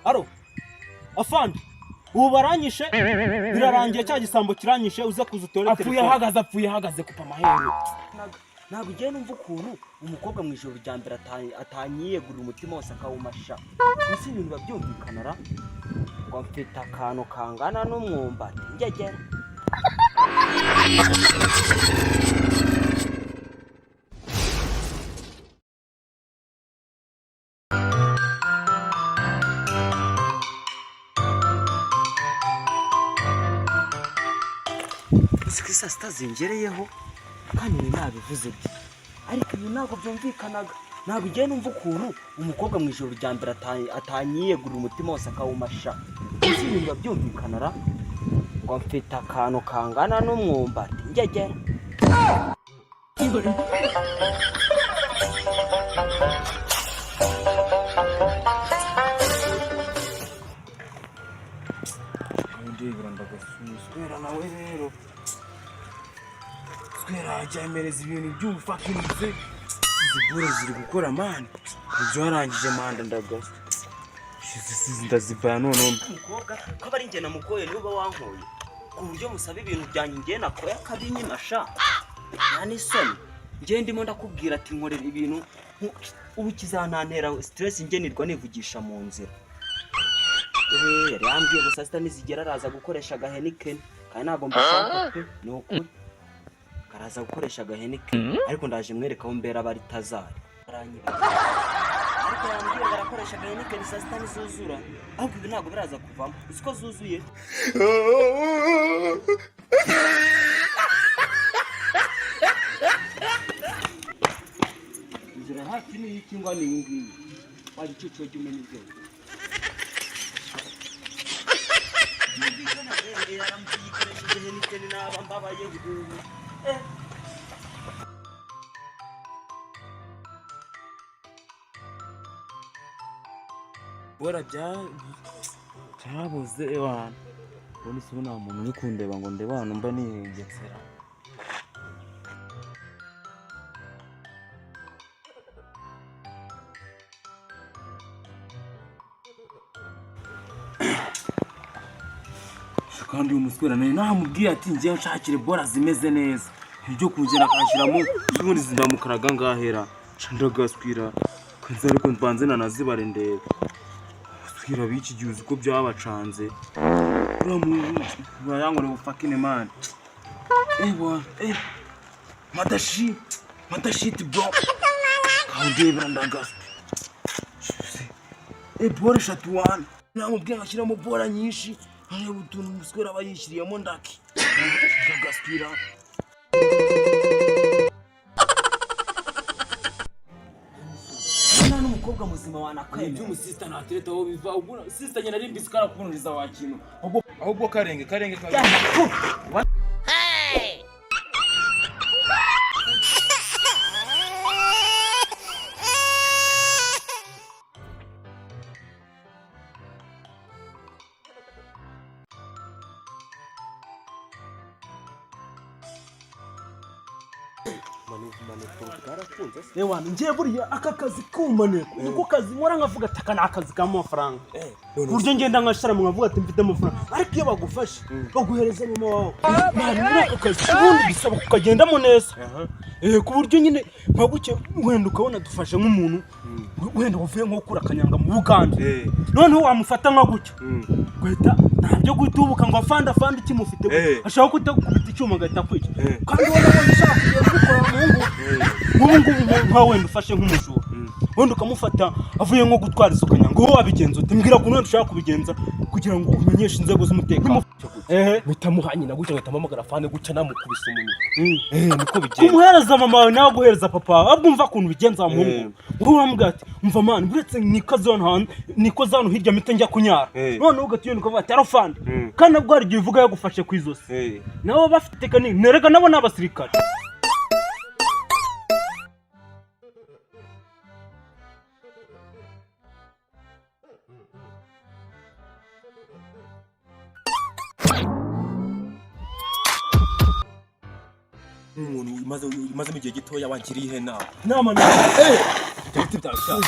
Aro afande, ubu baranyishe, birarangiye, cya gisambo kiranyishe, uze kuza utore Apfuye. Telefone. Ahagaze, apfuye ahagaze kupa amahembe. Ntabwo ugiye numva ukuntu umukobwa mu ijoro rya mbere atanyiyegurira umutima wose akawumasha. Gusa ibintu biba byumvikana ra, ngo mfite akantu kangana n'umwumbati, ngegera. Uzi ko saa sita zingereyeho kandi ibi nabivuze bye, ariko ibi ntabwo byumvikanaga. Ntabwo ugiye numva ukuntu umukobwa mu ijoro rya mbere atanyiyegurira umutima wose akawumasha. Gusa ibintu biba byumvikana ra, ngo mfite akantu kangana n'umwumbati, ngegera. Ndebera ndagasuye nawe rero, swera ajya yemereza ibintu by'ubufakinze. Izi bure ziri gukora, man, ibyo warangije manda, ndagasa ndazivaya noneho. Umukobwa ko aba ari njye namukoye, niwe uba wankoye ku buryo musaba ibintu byanjye, njye nakoye akabinyimasha, nta n'isoni. Njye ndimo ndakubwira ati nkorera ibintu, ubu kizantantera stress, njye nirwa nivugisha mu nzira. Yari yambwiye ngo saa sita nizigera araza gukoresha agaHeineken, kandi ntabwo mbishaka pe, ni ukuri. Karaza gukoresha agaHeineken, ariko ndaje mwereka aho mbera abari tazari aranyibaza. Ariko yambwiye ngo arakoresha agaHeineken saa sita nizuzura, ahubwo ibi ntabwo biraza kuvamo. Uzi ko zuzuye? Inzira hafi ni iy'iki ngo ni iyi ngiyi? Wajya ucucu, jya umenya ubwenge. Byumvikana rero, yaramuyikoresheje Heineken, naba mbabaye ubu. Bora byabuze ewana. Ubundi se ubu nta muntu uri kundeba ngo ndebe ahantu mba nihengesera? Kandi uyu muswera nawe namubwiye ati ngiye nshakire bora zimeze neza, ibyo kugera akanshyiramo ubundi zindamukaraga ngahera ndagaswira kanze, ariko mbanze nanazibare ndebe. Swira b'iki gihe, uzi ko byabacanze? Uriya muntu urayangwa bufakine, man. Bwana, madashi madashiti bro, kawundebera ndagaswe. Bora eshatu wana, namubwiye ngashyiramo bora nyinshi, nkareba utuntu umuswera aba yishyiriyemo, ndaki ndagaswira. Nta n'umukobwa muzima wanakwemera. Iby'umusista ntatereta aho biva. Ubwo sista nyina ari mbisi karakunuriza wa kintu, ahubwo karenge karenge karenge. Ewana, ngiye buriya aka kazi k'ubumaneko niko kazi nkora, nkavuga ati aka ni akazi kabamo amafaranga, ku buryo ngenda nkasharama nkavuga ati mfite amafaranga. Ariko iyo bagufashe baguhereza mama wawe. Man, muri ako kazi ubundi bisaba kukagendamo neza, ku buryo nyine nka gutya wenda ukabona dufashe nk'umuntu wenda wavuye nko gukura akanyanga mu Bugande, noneho wamufata nka gutya ugahita nta byo guhita uhubuka ngo afande afande ikimufite, ashobora guhita agukubita icyuma agahita akwica. Kandi wowe nabonye ushaka kugenda ubikora muhungu. Nk'ubu ngubu nka wenda ufashe nk'umujura, wenda ukamufata avuye nko gutwara izo kanyanga, wowe wabigenza ute? Mbwira ukuntu wenda ushaka kubigenza kugira ngo umenyeshe inzego z'umutekano. Ehe. Mpita muha nyina gutya, ngahita mpamagara afande gutya, namukubise umunwa. Niko bigenda. Kumuhereza mama wawe nawe aguhereza papa wawe, ahubwo umva ukuntu bigenza wa muhungu. Wowe uramubwira ati umva man, uretse nikoze hano hantu, nikoze hano hirya, mpite njya kunyara. Noneho ugahita ugenda ukavuga ati arafande. Kandi nabwo hari igihe uvuga yagufashe ku izosi. Nabo bafite kanini, nerega nabo ni abasirikare. Nk'umuntu umazemo igihe gitoya, wangiriye ihe nama? Inama ni Ibyo biti byawe.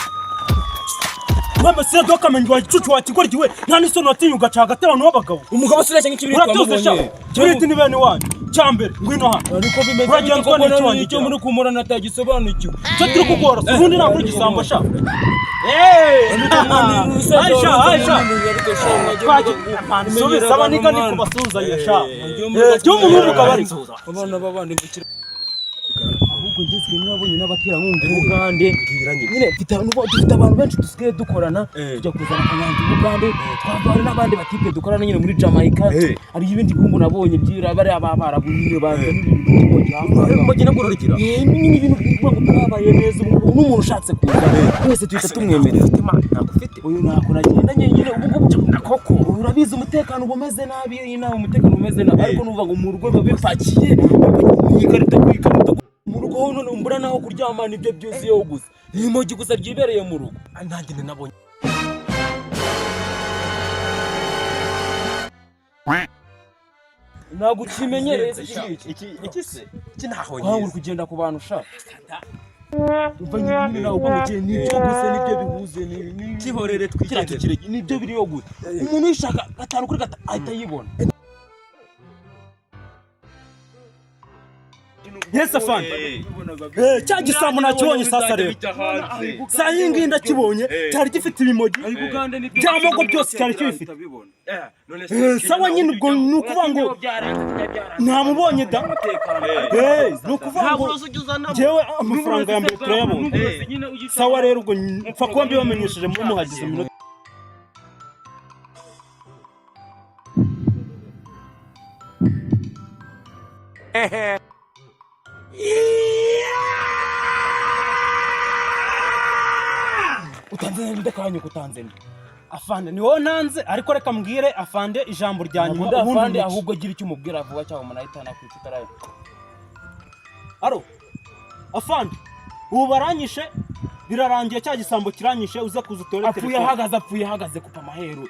Wamesira dokamenya wa gicucu wa kigoryi we, nta n'isoni, watinya ugaca hagati y'abantu b'abagabo. Umugabo sinashya nk'ikibiriti. Uratuze sha, kibiriti ni bene wanyu. Cyambere, ngwino hano. Ariko bimeze Uragenzwa bite n'iki koko? wanjye? Icyo muri kumurana atagisobanukiwe. Cyo turi kugora ubundi ntabwo uri igisambo sha. Aisha, Aisha, subiza abaniga ni kubasuhuzanya sha. Jya umuntu w'umugabo ariko. Abana b'abandi mbikira ahubwo ngezwe nabonye n'abaterankunga i Bugande nyine mfite dufite abantu benshi dusigaye dukorana, tujya kuzana akanyanja i Bugande, twava hari n'abandi batipe dukorana nyine muri Jamaica. Hari ibindi bihugu nabonye byira bariya b'Abarabu nyine bazana ibintu by'imogi. Mugina ngororokera. Nyine ibintu bivuga ngo twabaye neza ubu ngubu, n'umuntu ushatse kuza wese tuhita tumwemerera. Ntabwo ufite. Uyu ntako nagenda nyine ubu ngubu koko urabizi umutekano uba umeze nabi, iyi nawe umutekano umeze nabi, ariko nuvuga ngo mu rugo biba bipakiye mu ikarito ku ikarito mu rugo ho, none mbura naho kuryama, nibyo byuzuyeho gusa, ni imogi gusa ryibereye mu rugo. Nanjye nabonye. Ntabwo ukimenyereye se iki ngiki? Iki se iki ntaho Waba uri nyizi. kugenda ku bantu ushaka umva nyine nawe ubwo mugihe nibyo gusa nibyo bihuze Kihorere kiriya twigendere. tukirege nibyo biriho gusa, umuntu uyishaka gatanu kuri gatanu ahita ayibona. Yes afande. Cya gisambo nakibonye sasa rero. Saa iyi ngiyi ndakibonye, cyari gifite ibimogi by'amoko byose cyari kibifite. Sawa nyine, ubwo ni ukuvuga ngo namubonye da. Ni ukuvuga ngo njyewe amafaranga ya mbere turayabonye. Sawa rero, ubwo mpfa kuba mbibamenyesheje muhagize iminota. Utanze nde kanyuka? Utanze nde? Afande, ni wowe ntanze, ariko reka mbwire afande ijambo rya nyuma ubundi ubundi afande nice. Ahubwo agira icyo umubwira vuba cyangwa umuntu ahita anakwica utarayo. Aro afande, ubu baranyishe, birarangiye, cya gisambo kiranyishe, uze kuza utore Apfuye telefone. ahagaze, apfuye ahagaze kupa amaheru.